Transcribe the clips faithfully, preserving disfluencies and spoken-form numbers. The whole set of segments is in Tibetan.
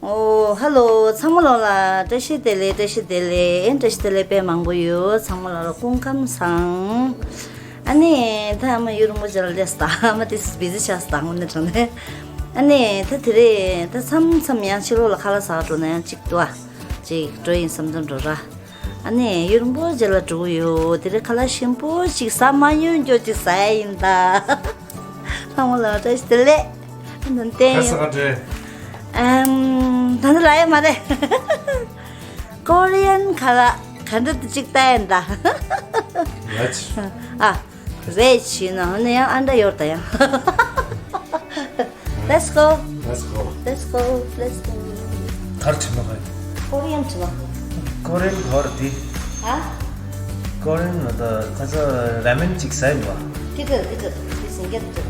ཨོ་ཧ་ལོ། ཚང་མ་ལོ་ལ་བཀྲ་ཤིས་བདེ་ལེགས། བཀྲ་ཤིས་བདེ་ལེགས། བཀྲ་ཤིས་བདེ་ལེགས་དཔེ་མང་པོ་ཡོད། ཚང་མ་ལོ་ལ་སྐུ་ཁམས་བཟང་། ཨ་ནི་ད་ཨ་མ་གཡུ་རིང་པོ་ཅིག་ལ་སླེབས་སོང་། ཨ་མ་དེ་བི་ཟི་ཆགས་སོང་། དངོས་གནས་དྲང་གནས། ཨ་ནི་ད་དེ་རེད། ད་མཚམས་མཚམས་ཡང་ཕྱི་ལོགས་ལ་ཁ་ལག་ཟ་ག་འགྲོ་ན་ཡང་གཅིག་འདུག་ཨ། གཅིག་འགྲོ་ཡིན་བསམ་བསམ་འགྲོ་ར། ཨ་ནི་གཡུ་རིང་པོ་ཅིག་ལ་འགྲོ་གི་ཡོད། དེ་རིང་ཁ་ལག་ཞིམ་པོ་ཅིག་ཟ་མ་མྱོང་རྒྱུ་ཅིག་ཟ་ཡ་ཡིན་ད། ཚང་མ་ལ་བཀྲ་ཤིས་བདེ་ལེགས། ནན་ཏན་ཡོད། ཁ་ས་ག་འདྲ། ཨམ། ད་ནི་ལ་ཡ་མ་རེད། ཀོ་རི་ཡན་ཁ་ལག་ག་འདྲ་དུ་ཅིག་ལྟ་ཡིན་ད། ལ་ཅི། ཨ། བེ་ཇི་ཡིན་ན་ནི་ཡང་ཨ་འདྲ་ཡོད་ད་ཡང་། Let's go. Let's go. Let's go. Let's go. གར་ཆི་མ་ཁ་ཡིན། ཀོ་རི་ཡན་ཆི་མ། ཀོ་རི་ཡན་གོ་ར་དི། ཨ། ཀོ་རི་ཡན་ནི་ད་ཁ་ས་ར་མེན་ཅིག་ཟ་ཡིན་པ། དེ་ད་དེ་ད་དེ་སིང་གེ་དེ།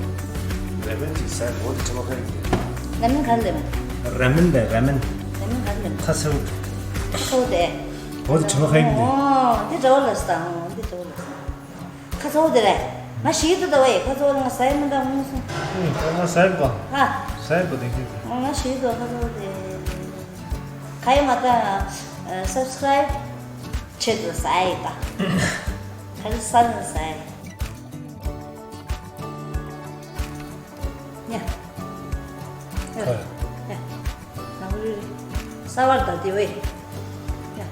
ར་མེན་ཅིག་ཟ་ཡིན་པ། དེ་ཆི་མ་ཁ་ཡིན། ར་མེན་ག་ལེ་མ། ར་མེན་དེ་ར་མེན། ར་མེན་ག་ལེ་མ། ཁ་སེའུ། ཁ་སེའུ་དེ། འོ་དེ་ཆི་མ་ཁ་ཡིན། ཨོ་དེ་འདྲ་བ་ལ་ས། ཨོ་དེ་འདྲ་བ་ལ་ས། ཁ་ཚ་བོ་དེ་རེད། ང་ཞིག་ཏུ་ད་བས་ཁ་ཚ་བོ་ལ་ང་ས་ཡི་མི་འདང་མོ་སོང་། ཨུ། ང་ས་ཡི་པ། ཧ། ས་ཡི་པ་དེ་ཁྱེད། ང་ཞིག་ཏུ་ཁ་ཚ་བོ་དེ། ག་ཡི་མ་ད་སབ་སི་ཀ་རའིབ་ཆེད་དུ་ས་ཡི་ད། ག་རེ་ས་ནི་ས་ཡི། ཉ། ཁ། ཉ། ནང་རི་རི། ས་བར་ད་དེ་བས། ཉ།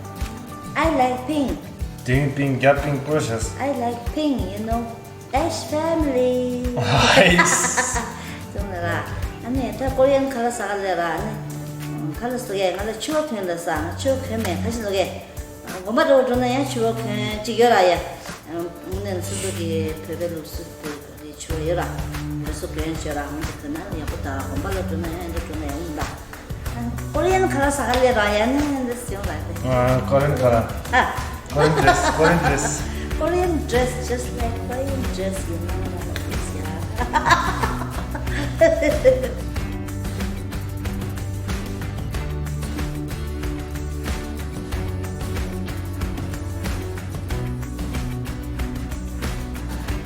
I like pink. Ding ping, gap ping, precious. I like pink, you know. Ash family. Nice. ཙམ་ལ་ར། ཨ་ནི་ད་ཀོ་རི་ཡན་ཁ་ལག་ཟ་ག་ལེ་ར། ཨ་ནི་ཁ་ལག་ཟ་གས་ང་ལ་ཕྱུ་པ་གོན་ལ་ས། ང་ཕྱུ་པ་གོན་མེད། ཁ་ཤི་ལོ་གས། དགོན་པ་འགྲོ་འགྲོ་ན་ཡང་ཕྱུ་པ་གོན་ཅིག་ཡོད་ར་ཡ། ཨ་ནི་སོ་སོ་གི་བོད་པའི་ལུགས་སྲོལ་དེ་རེད། ཕྱུ་པ་ཡོད་ར། ལུགས་སྲོལ་གོན་ཅིག་ཡོད་ར། ཨ་ནི་གོན་ན་ཡག་པོ་ད། དགོན་པ་ལ་འགྲོ་ན་ཡང་འགྲོ་འགྲོ་ན་ཡང་ཡིན་ད། ཀོ་རི་ཡན་ཁ་ལག་ཟ་ག་ལེ་ར་ཡ་ནི་འདི་སེ་ཡོང་ར་དེ། ཨ། ཀོ་རི་ཡན་ཁ་ལག་ཨ། Korean dress, Korean dress. Korean dress, just like Korean dress, you know, like this, yeah.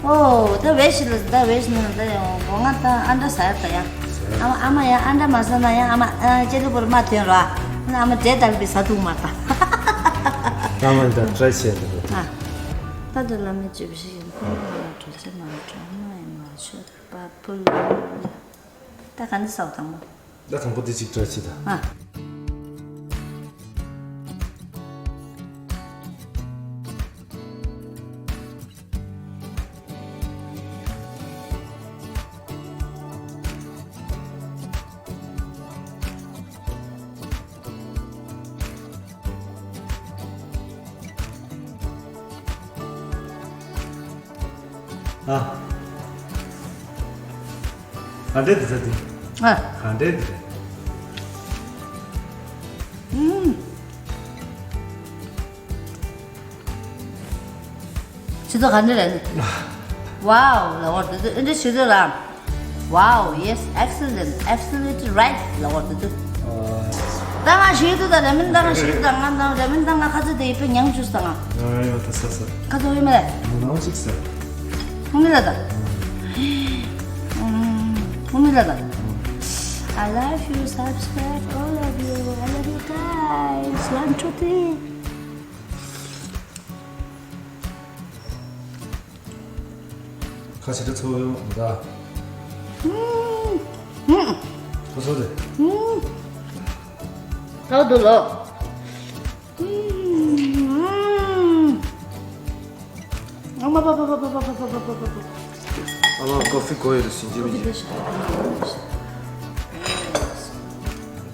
ཨོ། ད་བེ་ཤི་ལ་ད་བེ་ཤི་ན་ད་ཡང་གོ་ང་ད་ཨ་འདྲ་ཟ་ཡ་ད་ཡ། ཨ་མ་ཨ་མ་ཡ་ཨ་འདྲ་མ་ཟ་ན་ཡ། ཨ་མ་ཨ་ཅེ་ལུ་བོར་མ་ཐོན་ར། ཨ་མ་འདྲེ་ལྟ་བུའི་ཟ་འདུག་མ་ད། ཨ་མ་ད་ཏྲའི་བྱས་འདུག་ཨ། ད་དུ་བླ་མའི་སྤྱོད་པ་ཞིག་ཡིན། ཁོང་ལ་གྲོལ་ཚེ་མ་གྲོལ་མ་ཡིན་མ་ཆོད་པ་ཕུལ། ད་ག་འདི་ཟ་བ་དང་མོ། ད་དང་པོ་འདི་གཅིག་ཏྲའི་བྱེད་དང་། ཨ། ཨ། ག་འདྲས་འདུག་ད་འདི། ཨ། ག་འདྲས་འདུག་ད། ཨུམ། ཆུ་ཚོད་ག་འདྲས་རེད། Wow ལབ་པ་འདུག་ཨེ་འདྲས་ཆུ་ཚོད་ར། Wow, yes, excellent, absolutely right ལབ་པ་འདུག་ད་ང་ཞིག་ཏུ་ད་ར་མིན་ད་ང་ཞིག་ད་ང་ད་ར་མིན་ད་ང་ཁ་ཚ་དེ་ཡི་པེ་ཉང་ཆུ་ས་ང་། ཡོ་ཡོ་ད་ས་ས། ཁ་ཚ་ཡོད་མ་རེད། ང་ནང་ཅིག་ས། ཧུ་མི་ལ་ད། ཧུ་མི་ལ་ད། I love you, subscribe all of you. I love you guys. One, two, three. ཁ་ཆེ་ཏྲ་ཚོ་ཡོང་ད། ཁོ་ཚོ་རེད། ད་དུ་ལོ། ཨ་མ་པ་པ། ཨ་མ་ཀོ་ཕི་དགོས་ཡོད་ཟེར་གྱི་མི་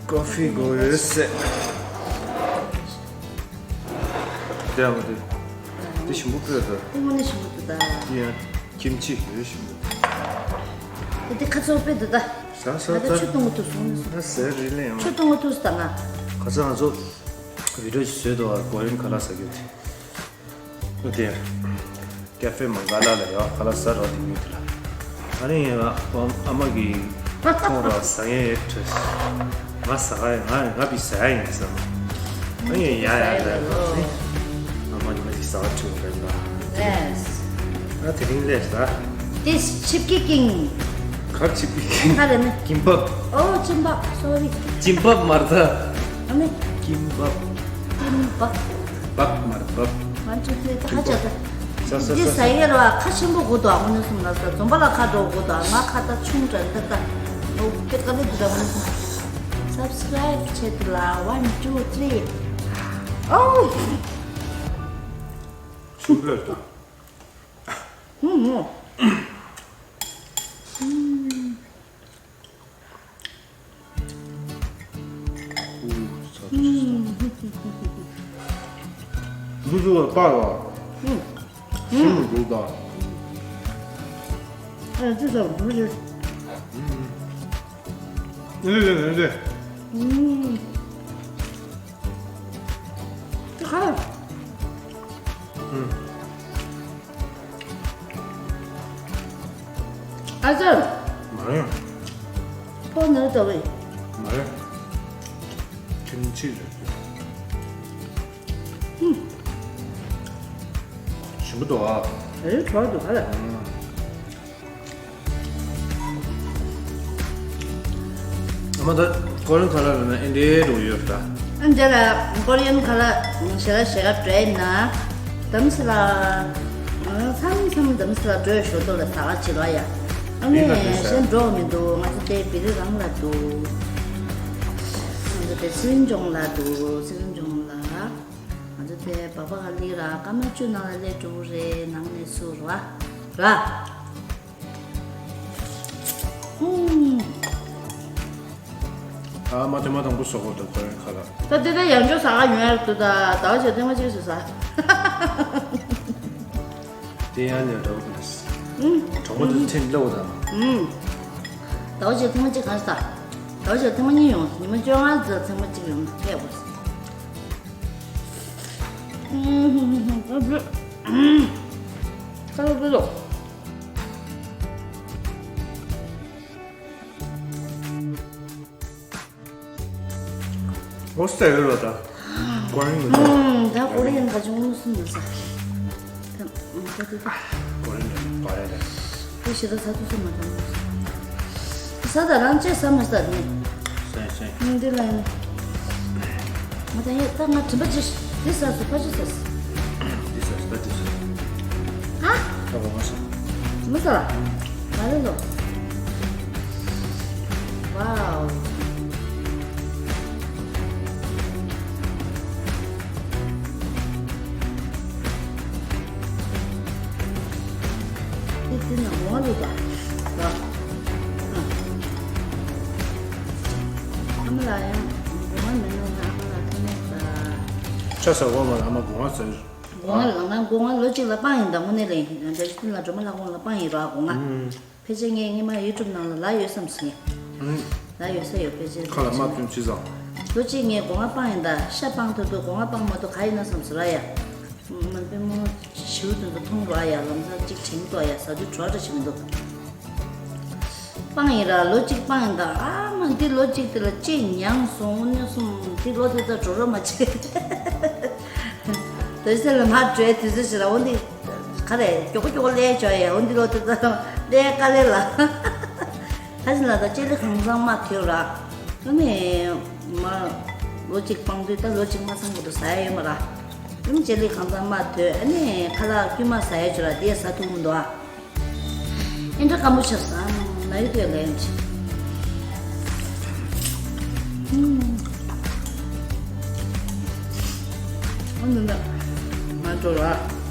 ཀོ་ཕི་དགོས་ཡོད་ཟེར། དེ་ཨ་མ་དེ། དེ་ཞིམ་པོ་སྤོས་ད། དེ་དངོས་གནས་ཞིམ་པོ་འདུག་ད། དེ་ཡང་ཁིམ་ཆི་ཡོད་ཞིམ་པོ། དེ་དེ་ཁ་ཚོགས་སྤོས་འདུག་ད། ཟ་ཟ་ད་ད། ཆུ་བཏུང་གི་འདུག་སོང་ནས་སོང་། ད་ཟ་རེད་ལེ་ཡང་། ཆུ་བཏུང་གི་འདུག་ད་ང་། ཁ་ཚ་ང་ཚོ་བི་ཌིའོ་ཞིག་བཟོས་འདུག་ཨ། ཀོ་རི་ཡན་ཁ་ལག་ཟ་རྒྱུ་དེ། དེ། ཀ་ཧྥེ་མང་ག་ལ་ལ་ཡོད་ཁ་ལག་ཟ་རོགས་དེ་མི་དེ་ལ། ཨ་ནི་ཨ་མ་གི་ཁོང་ར་ཟ་ཡས་ཡོད་ཁྲོད། ང་ཟ་ག་ཡ་ང་ང་བི་ཟ་ཡ་ཡིན་ཟ། ཨ་ནི་ཡ་ཡ་ལ་ལ་ཨ་མ་ནི་ང་ཅིག་ཟ་བ་ཁྲོད་རེད་ལ། Yes. ཨ་དེ་རིང་ལས་ཟ། This chicken. གར་ཆིབ་པི་ཀིན། ག་རེ་ནི། ཀིམ་པབ། ཨོ་ཅིམ་པབ། སོ་རི། ཅིམ་པབ་མ་རེད་ད། ཨ་ནི། ཀིམ་པབ། ཀིམ་པབ། པབ་མ་རེད་པབ། ཝན་ཊུ་ཐི་རི་ད་ཧ་ཅང་ད། ས་ས་འདི་ས་ས། ཟ་ཡས་ར་ཁ་ཆེན་པོ་དགོས་འདུག་ཨ་ནི་སུམ་ལ་ས་འཛོམས་པ་ལ་ཁ་འགྲོ་དགོས་འདུག་ང་ཁ་ད་ཆུང་དྲན་ད་ད། ཨོ་དེ་ག་ལེ་འདི་ད་ཨ་ནི་སུམ། སབ་སི་ཀ་རའིབ་བྱེད་དུ་ལ་ཝན་ཊུ་ཐི་རི། ཨོ། ཆུ་བོས་དང་། ཧུམ་ཧུམ། འུ་ཚོ་ལ་སྤར་བ། ཤིང་འདུག་ད། ཨ་ཅི་ཟ་བ་འདུག་རེད། ལེ་ལེ་ལེ་ལེ། ཁ། ཨ་ཙི། མ་རེད། ཕོ་ནི་ལྟ་བུ། མ་རེད། ཁིམ་ཆི་རེད། ཞིམ་པོ་འདུག་ཨ། རེད་གྲོགས་འདུག་ག་ལ། ཨ་མ་ད་ཀོ་རི་ཡན་ཁ་ལར་ལ་ན་ཨེ་འདྲའི་འགྲོ་ཡོད་ད། ཨ་འདྲ་ལ་ཀོ་རི་ཡན་ཁ་ལར་ཞེ་ལ་ཞེ་ག་འགྲོ་ཡིན་ན། དམ་སི་ལ། མཚམས་མཚམས་དམ་སི་ལ་འགྲོ་ཞོར་དུ་ལ་ཟ་ག་བྱེད་རོགས་ཡ། ཨ་ནི་གཞན་འགྲོ་མི་འདུག་ང་ཚོ་དེ་བི་རི་རང་ལ་འདུག་ང་ཚོ་དེ་སི་རིན་ཇོང་ལ་འདུག་སི་རིན་ཇོང་ལ། ང་ཚོ་དེ་བ་བ་ག་ལི་ར་ཀ་མ་ཅུ་ནང་ལ་སླེབས་འགྲོ་གི་རེད། ནང་ནས་སུ་ར་ར། ཨ་མ་དེ་མ་དང་པོ་བཟོ་གོ་ད་ཀོ་རི་ཡན་ཁ་ལར། ད་དེ་ད་ཡང་བསྐྱར་ཟ་ག་ཡོང་ཡ་འདུག་ད་ཟླ་བ་བྱས་ཐེངས་མ་གཅིག་ཞིག་ཟ། དེ་ཡང་ནས་འདྲ་བོ་དང་། གྲོགས་མོ་དེ་ཚེ་འདི་ལ་འོ་དང་། ཟླ་བ་བྱས་ཐེངས་མ་གཅིག་གང་ཟ། ཟླ་བ་བྱས་ཐེངས་མ་གཉིས་ཡོང་། ཉི་མ་བཅོ་ལྔ་ཙམ་ཐེངས་མ་གཅིག་ཡོང་ན་ཕེབས་དགོས། ཁ་ལོ་པི་ལོ། ཨོ་སྟྲེ་ལི་ཡ་ད། ཀོ་རི་ཡན་ད། ཨུམ། ད་ཀོ་རི་ཡན་ཁ་ཅུང་མོ་སུ་མི་ཟ། ད་ཨུམ་ད་དུ་ད། ཀོ་རི་ཡན་ཀོ་རི་ཡན། དེ་ཞེ་ད་ཟ་ཐུབ་སུ་མ་ད་མོ་ཟ། ད་རང་ཅེས་ཟ་མ་ཟ་ནི། སེ་སེ། ཨུམ་འདི་ལ་ཡིན། ང་ད་ཡ་ད་ང་དྲིན་པ་ཅི་ཞིག་འདི་ཟ་སུ་ཕ་ཅི་ཟ་སུ། འདི་ཟ་སུ་ད་འདི་ཟ། ཨ། ད་གོ་མ་ཟ། མི་ཟ་ལ། ད་རེད་ལོ། ཝའོ། དེ་དེ་ན་མོ་ལུ་ད། ལ། ཨ་མ་ལ་ཡང་མོ་མེད་ན་ཨ་མ་ལ་ཐོན་ནས་ད། ཆ་ས་གོ་མ་ལ་ཨ་མ་གོ་མ་ཟ། སྒོ་ང་ལངས་ན་སྒོ་ང་ལོ་གཅིག་ལ་སྤང་ཡིན་ད་དངོས་གནས་ལ་ཡིན་འདྲ་ཞིག་ལ་སྒྲོལ་མ་ལྷ་ཁང་ལ་སྤང་ཡིན་ར་སྒོ་ང་། ཕལ་ཆེར་ངས་སྔས་མ་ཡུ་ཊུབ་ནང་ལ་ལ་ཡོད་བསམ་སོང་། ལ་ཡོད་ས་ཡོད་ཕལ་ཆེར་ཁ་ལ་མ་ཐོན་ཅི་ཙང་། ལོ་གཅིག་ངས་སྒོ་ང་སྤང་ཡིན་ད་ཤ་སྤང་ཐུབ་ཐུབ་སྒོ་ང་སྤང་མ་ཐུབ་ག་ཡིན་ན་བསམ་སོང་ར་ཡ། མ་པེ་མོ་བྱིའུ་དེ་ཚོ་མཐོང་ར་ཡ་ལམ་སང་གཅིག་དྲན་ཏོ་ཡ་ཟ་དུས་བྲོ་བ་འདྲ་ཞིག་མི་འདུག་སྤང་ཡིན་ར་ལོ་གཅིག་སྤང་ཡིན་ད་ཨ་མ་འདི་ལོ་གཅིག་དེ་ལ་ལྕེ་མྱངས་སོང་། དངོས་གནས་སོང་འདི་ལོ་དེ་ད་འགྲོ་རོགས་མ་བྱེད། དེ་ཚེ་ལ་མ་བྲོས་དུས་ཚོད་ཞིག་ལ་འོ་འདི་ག་རེ་མགྱོགས་པོ་མགྱོགས་པོ་ལས་བྱོས་ཡ་འོ་འདི་ལོ་དེ་ད་ལས་དཀའ་ལས་ལ། ད་ཕྱིན་ལ་ད་ལྕེ་ལེ་གང་ཚང་མ་ཐོས་ར་ཨ་ནི་མ་ལོ་གཅིག་སྤང་དུས་ད་ལོ་གཅིག་མ་ཚང་གི་འདུག་ཟ་ཡ་ཡོད་མ་ར། ཨ་ནི་ལྕེ་ལེ་གང་ཚང་མ་ཐོས་ཨ་ནི་ཁ་ལག་དཀྱུས་མ་ཟ་ཡ་བྱོས་ར་དེ་ཟ་ཐུབ་མི་འདུག་ཨ། ཨེ་འདྲ་སྐམ་པོ་ཆགས་སོང་། ཨ་ནི་ལས་ཡིན་ཅི། ཨ་ནི་ན་མ་འགྲོ་ར།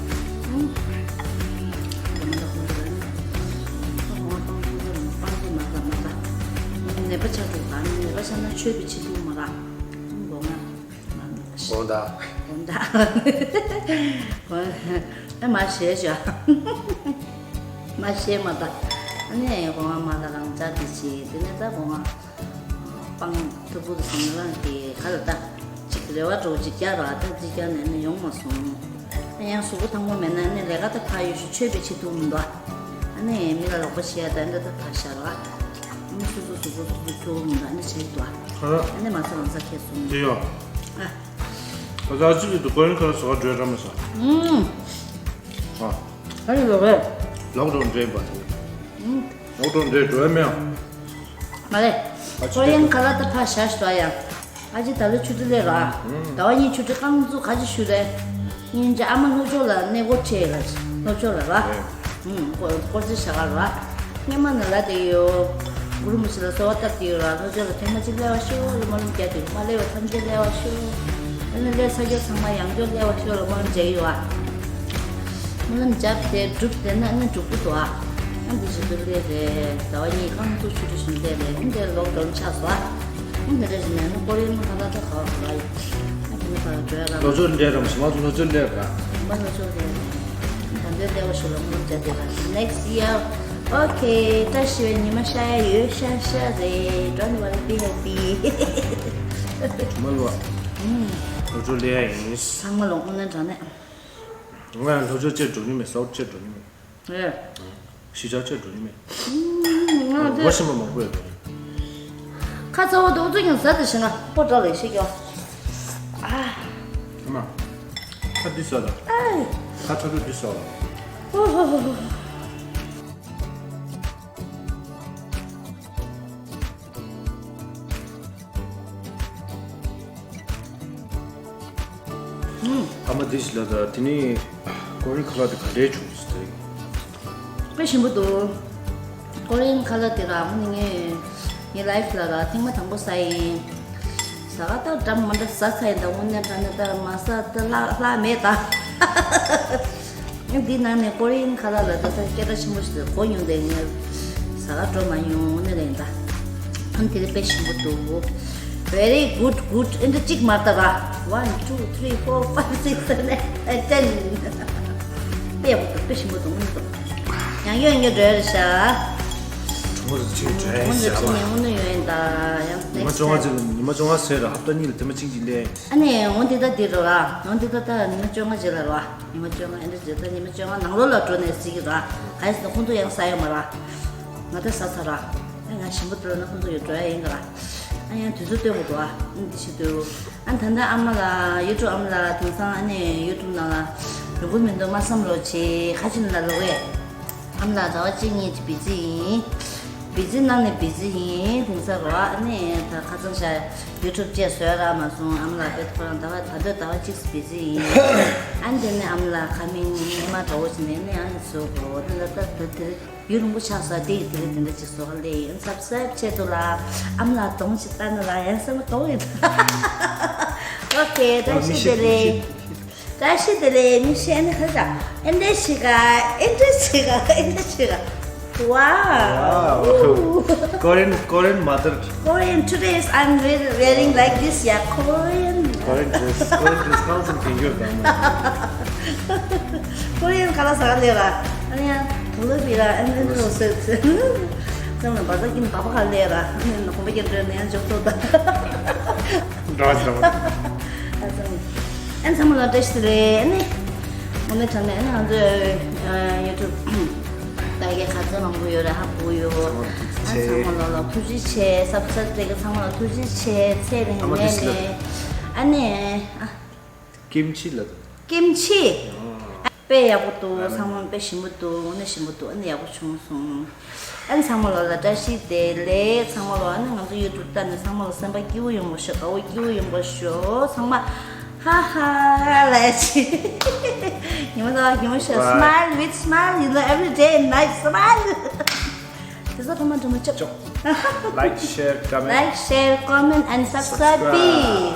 ཨུམ། ཁོ་མ་ད་ཁོང་ཚོ་ལ་ནི། ཁོ་ང་སྤང་ཁོང་ཚོ་ལ་སྤང་ཁོ་མ་ད་མ་ད། ནད་པ་ཆགས་འདུག་ད་ནི་ནད་པ་ཆགས་ན་ཆོས་པའི་ཆེད་དུ་མ་ར། ཨུམ་གོ་ང་། དགོངས་དག་དགོངས་དག་ཨེ་མ་ཤེས་བྱ། མ་ཤེས་མ་ད། ཨ་ནི་དགོངས་མ་ད་རང་ཅག་དེ་བྱེད་དེ་ནས་ད་དགོངས་སྤང་ཐུབ་ཀྱི་སོང་རང་གི་ག་ལ་ད། ཅིག་རེ་བ་འགྲོ་ཅིག་རྒྱག་ར་ད་ཅིག་རྒྱག་ནས་ནི་ཡོང་མ་སོང་། ཨ་ཡང་གཟུགས་པོ་ཐང་པོ་མེད་ན་ནི་ལས་ཀ་ད་ཕ་ཡོད་ཤུ་ཆོས་པའི་ཆེད་དུ་མི་འདུག་ཨ་ནི་མི་ལ་ལོག་པ་བྱེད་ཡ་ད་འདི་ད་ཕ་ཤ་ར། ཨ་ནི་སོ་སོ་གཟུགས་པོ་སོ་སོ་ཁྱོ་བོ་མི་འདུག་ཨ་ནི་བྱེད་འདུག་ཨ་ནི་མ་ཚོ་རང་ས་ཁྱེར་སོང་། དེ་ཡོ། ཨ། ད་ལྟ་ཅི་ལ་དུ་ཀོ་རིན་ཁ་ལ་སོགས་འགྲོས་ར་མ་ས། ཨུམ། ཨ། ད་ནི་ལོག་རེད། ལོག་འགྲོ་འདྲེན་པ་དེ། ཨུམ། ནོར་འགྲོ་འདྲེ་འགྲོ་ཡ་མེད། མ་རེད། ཨ་ཅི་ཀོ་རི་ཡན་ཁ་ལག་ད་ཕར་བཞག་ཤོག་ཡ། ཨ་ཅི་ད་ལོ་ཆུ་ཚོད་ལས་ར། ཟླ་བ་གཉིས་ཆུ་ཚོད་རྐང་བཙུགས་ག་ཅི་ཞུ་རེད། སྙིང་རྗེ་ཨ་མ་ལྷོ་ཕྱོགས་ལ་གནས་སྐོར་ཆེ་ལ། ལྷོ་ཕྱོགས་ལ་ར། ཨུམ། སྐོར་སྐོར་རྩིས་བྱ་ག་ར། སྔོན་མ་ནས་ལབ་བསྡད་ཡོད། གུ་རུ་མུ་ཤི་ལ་གསོལ་བ་བཏབ་བསྡད་ཡོད་ར། ལྷོ་ཕྱོགས་ལ་ཐེངས་མ་གཅིག་སླེབས་པ་ཤོག་ལ་སྨོན་ལམ་རྒྱག་བསྡད་ཡོད། མ་སླེབས་པ་ཐམས་ཅད་སླེབས་པ་ཤོག་ཨ་ནི་སླེབས་ཚར་རྒྱུ་ཚང་མ་ཡང་བསྐྱར་སླེབས་པ་ཤོག་ལ་སྨོན་ལམ་རྒྱག་གི་ཡོད་ཨ། སྨོན་ལམ་བརྒྱབ་སྟེ་འགྲུབ་བསྡད་ན་ཨ་ནི་འགྲུབ་ཀྱི་འདུག་ཨ། ཨ་འདི་བཞིན་དུ་སླེབས་རེད། ཟླ་བ་གཉིས་རྐང་བཙུགས་ཆུ་ཚོད་བཞིན་སླེབས་རེད། ཨ་འདི་ལོག་འགྲོ་ཆགས་སོང་ཨ། ཨ་འདི་འདྲ་བཞིན་ནས་ཨ་ནི་ཀོ་རི་ཡན་ཁ་ལག་ད་ག་བ་ག་བ་ཡིན། ཨ་འདི་ནི་ག་བ་འགྲོ་ཡ་ག་ལོ་ཚོད་འདྲ་རམ་ཞིག་མ་ཚོ་ལོ་ཚོད་སླེབས་ག་མ་ལོ་ཚོད་སླེབས་རེད། ད་འདི་སླེབས་པ་ཞིག་ལ་སྨོན་ལམ་བརྒྱབ་བསྡད་ར། Next year. Okay. བཀྲ་ཤིས་པའི་ཉི་མ་ཤར་ཡ་ཡོད། ཤར་ཤར་རེད། Don't worry, be happy. མ་ལོ། ཨུམ། ལོ་ཚོད་སླེབས་ཡ་ཡིན། ཚང་མ་ལོ་དངོས་གནས་དྲང་གནས། ང་ཡང་ལྷོ་ཕྱོགས་བཅས་འགྲོ་མྱོང་མེད། སའུ་ཐི་བཅས་འགྲོ་མྱོང་མེད། རེད། གཞིས་ཆགས་བཅས་འགྲོ་མྱོང་མེད། ང་ཚོ་ངོ་ཤེས་པ་མང་པོ་ཡོད་པས། ཁ་ཚ་བོ་དུག་ཚོད་ཀྱང་ཟ་དུ་ཞིག་ན་པོ་འདྲ་ལས་ཤེས་ཀྱང་། ཨ་མ། ཁ་འདི་ཟ་ད། ཨའི། ཁ་ཚ་བོ་འདི་ཟ་ད། ཨོ་ཧོ་ཧོ་ཧོ། ཨ་མ་དེ་ཞིག་ལ་ད་དེ་ནི་ཀོ་རི་ཡན་ཁ་ལག་དེ་ག་འདྲའི་བྱུང་ཟེར་ཏེ། དཔེ་ཞིམ་པོ་འདུག་ཀོ་རི་ཡན་ཁ་ལག་དེ་ར་ཨ་མ་ནི་ངས་ངའི་ལའིབ་ལ་ར་ཐེངས་མ་དང་པོ་ཟ་ཡིན། ཟ་ག་ད་འགྲམ་མ་འདྲ་ཟ་ཚ་ཡིན་ད་དངོས་གནས་དྲང་གནས་ད་མ་ཟ་ད་ལྷག་ལྷག་མེད་ད། འདི་ནང་ནས་ཀོ་རི་ཡན་ཁ་ལག་ལ་ད་ལྟ་སྐད་གྲགས་ཆེན་པོ་ཞིག་གོ་མྱོང་དེ་ངས་ཟ་ག་འགྲོ་མ་མྱོང་ནི་རེད་ད། ཨ་ནི་དེ་རིང་དཔེ་ཞིམ་པོ་འདུག Very good, good. ཨེ་འདྲ་གཅིག་མ་ལྟ་བ། One, two, three, four, five, six, seven, eight, ten. དཔེ་ཡག་པོ་འདུག་དཔེ་ཞིམ་པོ་འདུག་དངོས་གནས་འདུག་ཡང་ཡོད་ཡོད་འགྲོ་རེད་ཤག་ཁྲོ་མོ་ཚོ་ཕྱིན་འགྲོ་ཡ་ཡིན་ཟེར་ཨ་མ། ཁྲོ་མོ་ཡོད་ཡིན་ད་ཡང་ཉི་མ་བཅོ་ལྔ་ཅིག་ལ་ཉི་མ་བཅོ་ལྔ་ཟེར་ར་ཧབ་ཏ་གཉིས་ལ་དེ་མ་གཅིག་ཅིག་ལས། ཨ་ནི་འོ་འདི་ད་འདི་རོ་ར་འོ་འདི་ད་ད་ཉི་མ་བཅོ་ལྔ་ཅིག་ལ་རོ། ཉི་མ་བཅོ་ལྔ་ཨེ་འདྲ་བྱེད་ད་ཉི་མ་བཅོ་ལྔ་ནང་ལོགས་ལ་འགྲོ་ནས་གཟིགས་ཀྱི་ར། ག་ཡིན་ཟེར་ན་ཁོང་ཚོ་ཡང་ཟ་ཡོད་མ་ར། ང་ད་ཟ་ཚར་ར། ཨ་ང་ཞིམ་པོ་འདུག་ལ་ན་ཁོང་ཚོ་ཡོད་འགྲོ་ཡ་ཡིན་ག་ར། ཨ་ཡང་དུས་ཚོད་སྟོན་དགོས་འདུག་ཨ་འདི་བྱེད་དུས། ཨ་ད་ལྟ་ཨ་མ་ལ་ཡུ་ཊུབ་ཨ་མ་ལ་དེང་སང་ཨ་ནི་ཡུ་ཊུབ་ནང་ལ་ཡོང་གི་མི་འདུག་མ་བསམ་རོགས་བྱེད་ཁ་ཆེ་ནི་ལ་ལོག་གས། ཨ་མ་ལགས་ཟླ་བ་གཅིག་གཉིས་ཀྱི་བི་ཛི་ཡིན། བི་ཛི་ནང་ནས་བི་ཛི་ཡིན་དེང་སང་རོ་ཨ་ནི་ད་ཁ་ཚང་ཤ་ཡུ་ཊུབ་བཅས་བཟོས་རག་མ་སོང་ཨ་མ་ལགས་དཔེ་ཁོ་རང་ཟླ་བ་ད་དུང་ཟླ་བ་གཅིག་སུ་བི་ཛི་ཡིན། ཨ་ནི་དེ་ནས་ཨ་མ་ལགས་ཁ་མིན་ཨ་མ་གྲོགས་པོ་ཞིག་ནས་ནི་ཨ་ནི་བཟོ་དགོས་དེ་ལ་ད་ད་དེ་ཡུན་རིང་པོ་ཆགས་སོང་དེ་ཡི་དེ་རིང་དེ་འདྲ་ཅིག་བཟོ་ག་ལས་ཡིན་སབ་སི་ཀ་རེབ་བྱེད་དུ་ལ་ཨ་མ་ལགས་གདོང་ཞིག་ལྟ་ན་ལ་ཡང་སེམས་གཏོང་ཡིན། ཨོ་ཁེ་བཀྲ་ཤིས་བདེ་ལེགས། བཀྲ་ཤིས་བདེ་ལེགས། མི་ཤེས་ནི་ཁ་ཤ། ཨེ་འདྲ་ཞིག་ག་ཨེ་འདྲ་ཞིག་ག་ཨེ་འདྲ་ཞིག་ག Wow. Korean, Korean mother. Korean, today is I'm wear- wearing like this, yeah, Korean. Korean dress, Korean dress གང་ཙམ་གྱོན་ཡོད་དམ། Korean ཁ་ལག་ཟ་ག་ལས་ར། ཨ་ནི་ཡང་དུག་ལོག་པི་ར་ཨེ་འདྲ་འགྲོ་སེ་སེ། ཙམ་ལ་བ་ཟ་གིན་བ་བ་ག་ལས་ར། ཨ་ནི་གོམ་པ་རྒྱབ་འགྲོ་ནས་ཡང་འཇོག་ཐུབ་ད། འདྲ་ཞིག་ར། ཨ་ཙམ། ཨན་ཚང་མ་ལ་བཀྲ་ཤིས་བདེ་ལེགས་ཨ་ནི། དངོས་གནས་དྲང་གནས་ཨ་ནི་ང་ཚོའི་ཡུ་ཊུབ་ལྟ་མཁན་ག་ཚོད་མང་པོ་ཡོད་རེད་ཧ་གོ་ཡོད། ཨ་ཚང་མ་ལ་ལ་ཐུགས་རྗེ་ཆེ་སབ་སི་ཀ་རེབ་སྤྲད་མཁན་ཚང་མ་ལ་ཐུགས་རྗེ་ཆེ་ཚེ་རིང་ནས་ནས་ཨ་ནི་ཨ། ཀིམ་ཆི་ལ་དང་། ཀིམ་ཆི། དཔེ་ཡག་པོ་འདུག་ཚང་མ་དཔེ་ཞིམ་པོ་འདུག་དངོས་གནས་ཞིམ་པོ་འདུག་ཨ་ནི་ཡག་པོ་བྱུང་སོང་། ཨ་ནི་ཚང་མ་ལོ་ལ་བཀྲ་ཤིས་བདེ་ལེགས་ཚང་མ་ལོ་ཨ་ནི་ང་ཚོ་ཡུ་ཊུབ་ལྟ་ནས་ཚང་མ་ལོ་སེམས་པ་སྐྱིད་པོ་ཡོང་བ་ཤོག་དགའ་བོ་སྐྱིད་པོ་ཡོང་བ་ཤོག་ཚང་མ་ཧ་ཧ་ལ་ཡ་ཆི། ཉི་མ་ཟླ་བ་གད་མོ་ཤོར། Smile with smile, you know, every day and night smile. དེ་ཚོ་ཐོག་མ་འགྲོ་མ་ཅོག Like, share, comment. Like, share, comment and subscribe, please.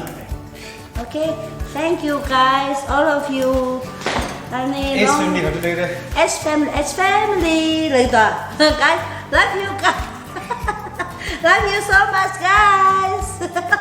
Okay, thank you guys, all of you. ཨ་ནི་H family ག་ཚོད་ལེགས་རེད། H family, H family ལེགས་དོ། Guys, love you guys. Love you so much, guys.